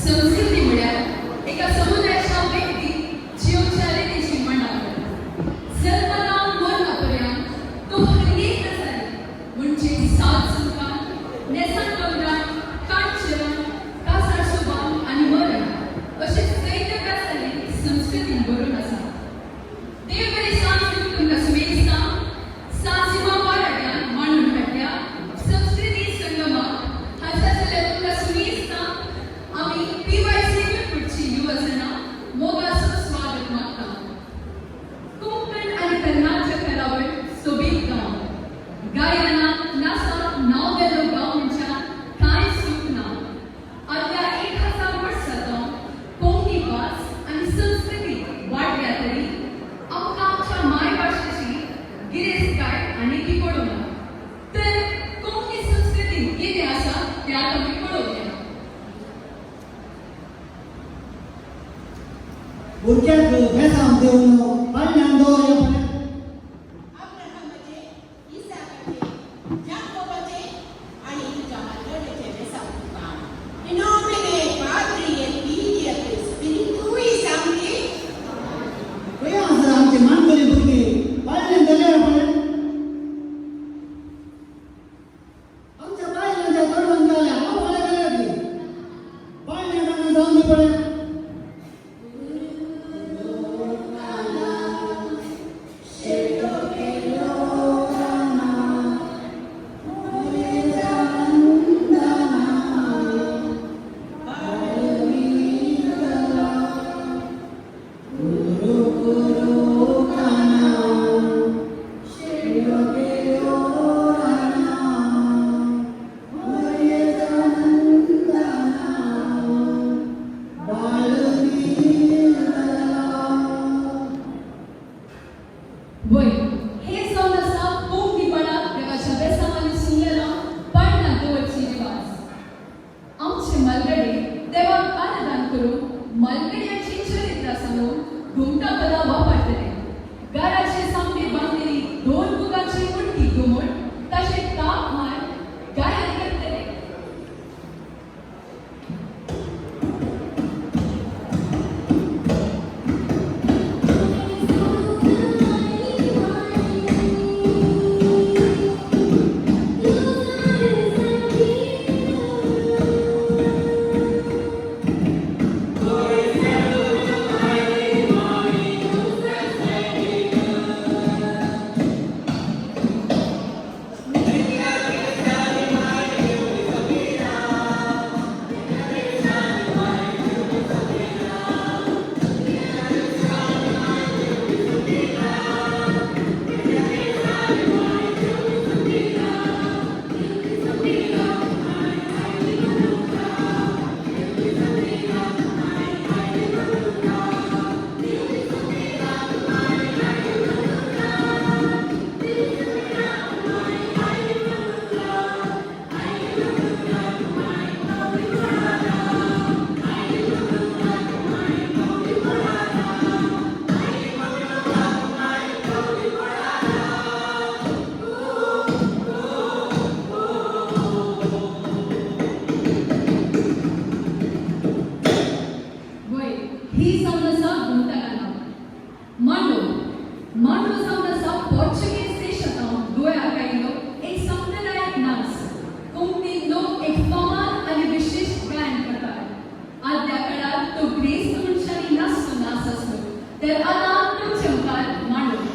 संस्कृती म्हळ्यार एका समुदायाच्या व्यक्ती जिवच्या रितीची मांडावळ. जल्मना मरणा पर्यंत तो हर एक गजाली म्हणजे सात सुखां, नेसान कमरान, कांचन, कासार सोबान आनी मरण अशे जायत्यो गजाली संस्कृतीन भरून आसा. देव बरी सांज तुमकां सुमेस्ता सांजिमा वाराड्यान मांडून हाडल्या संस्कृती संगमाक. हांगा जाल्यार तुमकां सुमेस्ता आमी पीवायसी गुरपुरची युवजना मोगाचो स्वागत मागता. कोंकण आनी कर्नाटक करावळ सोबीत गांव, गायनात नाचात नांव वेलो गांव म्हणच्यान कांय चूक ना. आदल्या 1000 वर्सां जावन कोंकणी भास आनी संस्कृती वाडल्या तरी आमकां आमच्या मायभाशेची गिरेस्तकाय आनी ती पडूंक ना. तर कोंकणी संस्कृती कितें आसा तें आतां आमी पळोवया. भुरग्याक बेसांव दिवन पाळण्यान दवरलें पळय. अब्राहमाचे, इसाकाचे, जाकोबाचे आणि तुझ्या मालगड्याचे बेसांव तुका. In nomine Patri et Filii et Spiritui Sancti. खंय आसा आमची मानकरी भुरगीं? पाळण्यान धरल्या पळय. आमच्या बायलांच्या चोडवान जाल्या हांव पळय गेल्या ती पाळण्या जावन दी पळय. वय, हे जावन आसा कोंकणीपणाक देवाच्या बेसांवांनी सुंगलेलो पाळणां दवरची रिवाज. आमचे मालगडे देवाक आराधन करून मालगड्याची चरित्र सांगून घुमटा पदां वापरतले. घराचे सामने बांदलेली दोन मुगाची मुटकी घुमट ताचे ताप मार गायन करतले. वय, ही जावन आसा घुमटा गाना. मांडो. मांडो जावन आसा पोर्चुगीज देशांत गोंयाक आयिल्लो एक संप्रदायीक नाच. कोंकणी लोक एक फामाद आनी विशेश गायन करतात. आदल्या काळार तो ग्रेस्त मनशांनी नाचतो नाच आसलो. तर आतां तुमचे मुखार मांडो.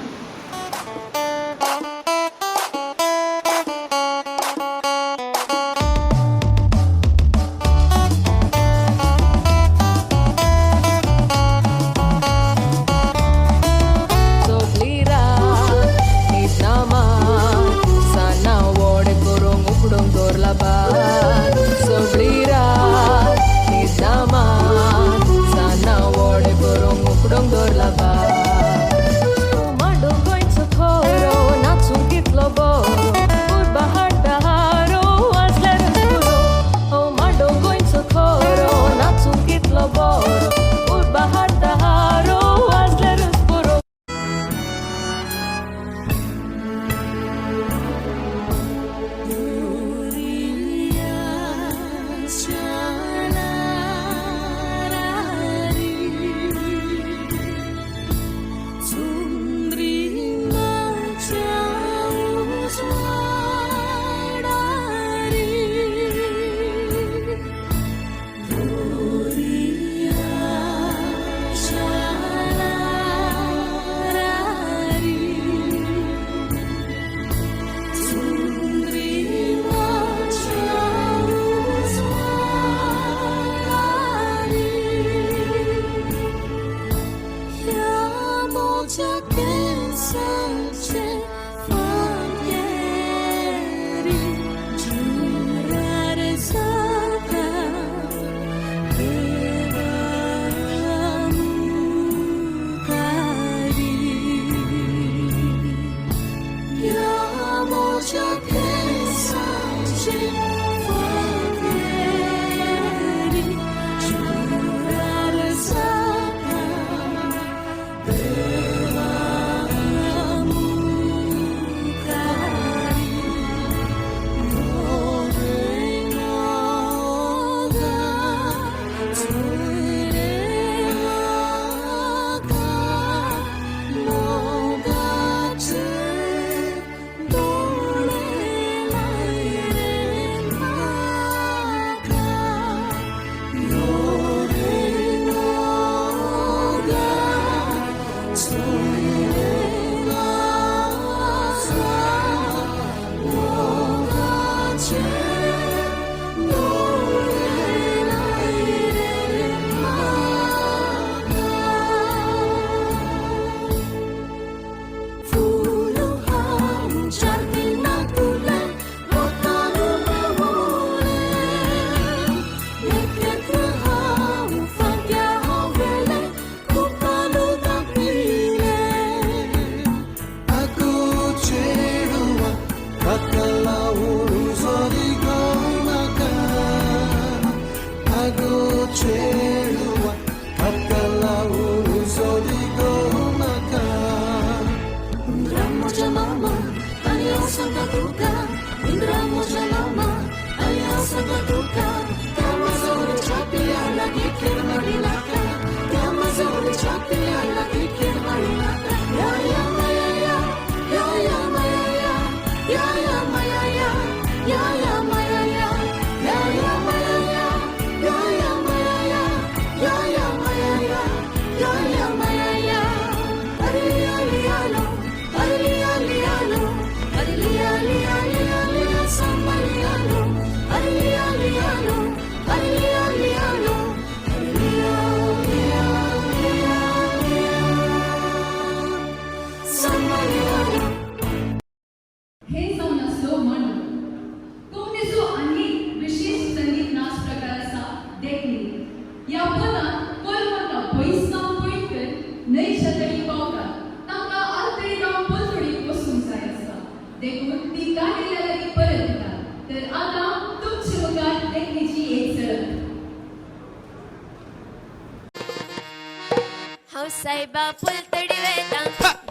हांव सायबा पलतडी वेता,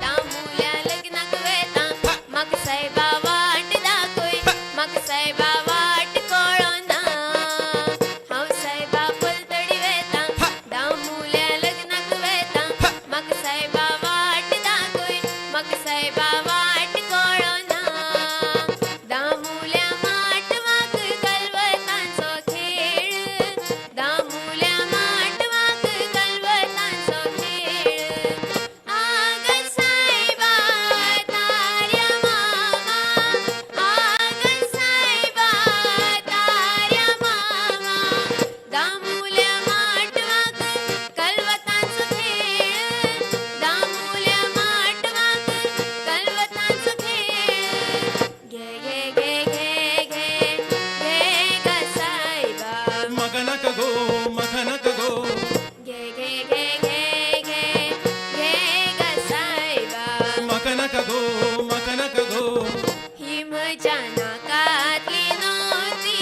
दामुल्या लग्नाक वेता. म्हाका सायबा वाट दाखय, म्हाका सायबा वाट कळना. हांव सायबा पलतडी वेता, दामुल्या लग्नाक वेता. म्हाका सायबा वाट दाखय, म्हाका सायबा वाट कळना. दामुल्या माटवाक कलवतांचो खेळ, दामुल्या माटवाक कलवतांचो खेळ. आग सायबा ताऱ्या मामा, आग सायबा ताऱ्या मामा. दामुल्या माटवाक कलवतांचो खेळ, दामुल्या माटवाक कलवतांचो खेळ. घे घे घे घे घे घे ग सायबा. म्हाका नाका गो, म्हाका नाका गो. घे घे घे घे घे घे ग सायबा. म्हाका नाका गो, म्हाका नाका गो. ही म्हज्या नाकातली नोती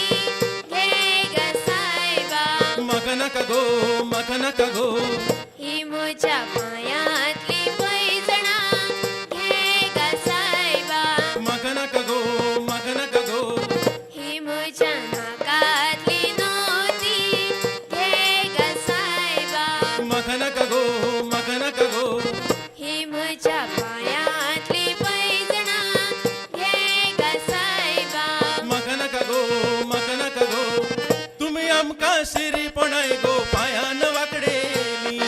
घे ग सायबा. म्हाका नाका गो, म्हाका नाका गो. ही म्हज्या पांयांतली पैजणां घे ग सायबा. म्हाका नाका गो, म्हाका नाका गो. ही म्हज्या नाकातली नोती घे ग सायबा. म्हाका नाका गो, म्हाका नाका गो. ही म्हज्या पांयांतली पैजणां घे ग सायबा. म्हाका नाका गो, म्हाका नाका गो. तुमी आमकां शिरीपणाय गो पांयान वाकडेली.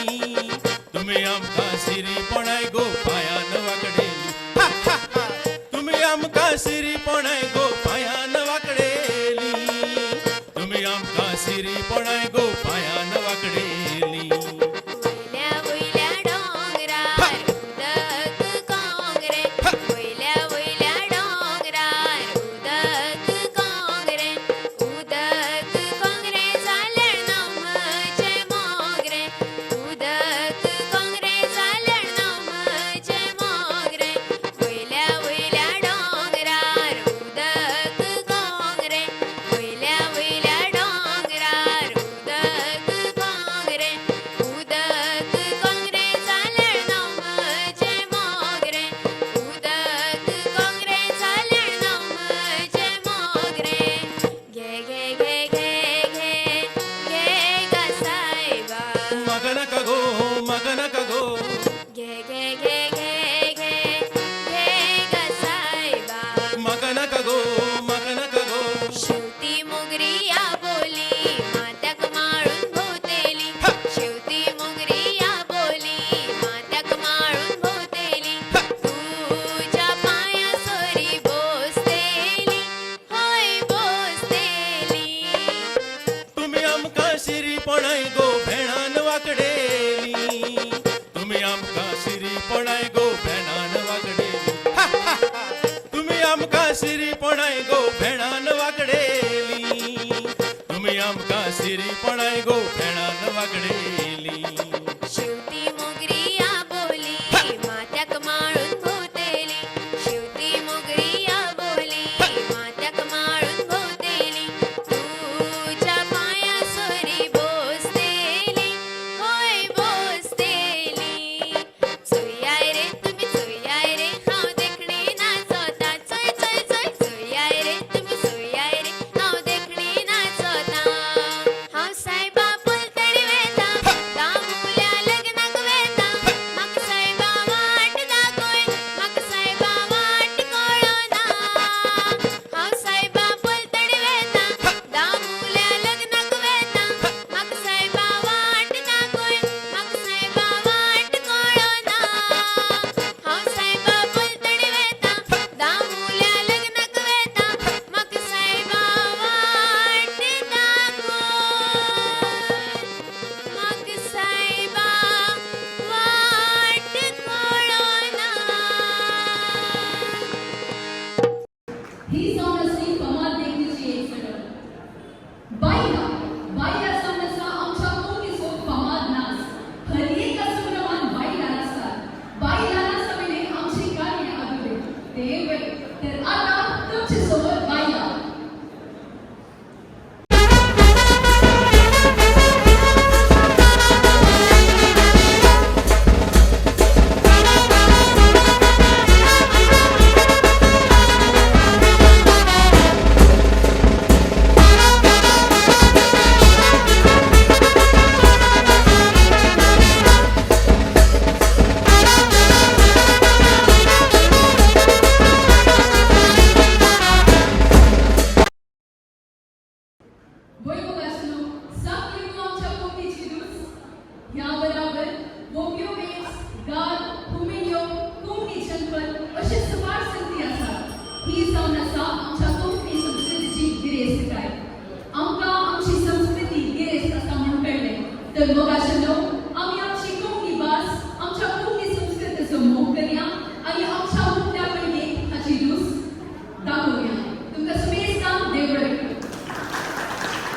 तुमी आमकां शिरीपणाय गो पांयान वाकडेली. हा, हा, हा. तुमी आमकां शिरीपणाय गो पांयान वाकडेली. तुमी आमकां शिरीपणाय गो पांयान वाकडेली. वयल्या वयल्या डोंगरार उदक कोंगरे, वयल्या वयल्या डोंगरार उदक कोंगरे. उदक कोंगरे जाल्यार नांव म्हजें मोगरे, उदक कोंगरे जाल्यार नांव म्हजें मोगरे. वयल्या वयल्या डोंगरार उदक कोंगरे, वयल्या वयल्या डोंगरार उदक कोंगरे. उदक कोंगरे जाल्यार नांव म्हजें मोगरे, उदक कोंगरे जाल्यार नांव म्हजें मोगरे. घे घे घे घे घे घे ग सायबा. म्हाका नाका गो, म्हाका नाका गो. घे घे घे घे घे घे ग सायबा. म्हाका नाका गो, म्हाका नाका गो. शेवती मोगरी या बोली मात्याक माळून भोवतेली. शेवती मोगरी या बोली मात्याक माळून भोवतेली. तुझ्या पांया सरी बोसतेली, होय बोसतेली. तुमी आमकां शिरीपणाय गो भेणान वाकडेली. तुमी आमकां शिरीपणाय गो भेणान वाकडेली. हा, हा, हा. तुमी आमकां शिरीपणाय गो भेणान वाकडेली. तुमी आमकां शिरीपणाय गो भेणान वाकडेली. शेवती मोगरी या बोली मात्याक माळून भोवतेली. शेवती मोगरी या बोली मात्याक माळून भोवतेली. तुझ्या पांया सरी बोसतेली, होय बोसतेली. चोयाय रे तुमी चोयाय रे, हांव देखणी नाचोता. चोय चोय चोय चोयाय रे तुमी चोयाय रे, हांव देखणी नाचोता. हांव सायबा पलतडी वेता, तर मोगाचे नो,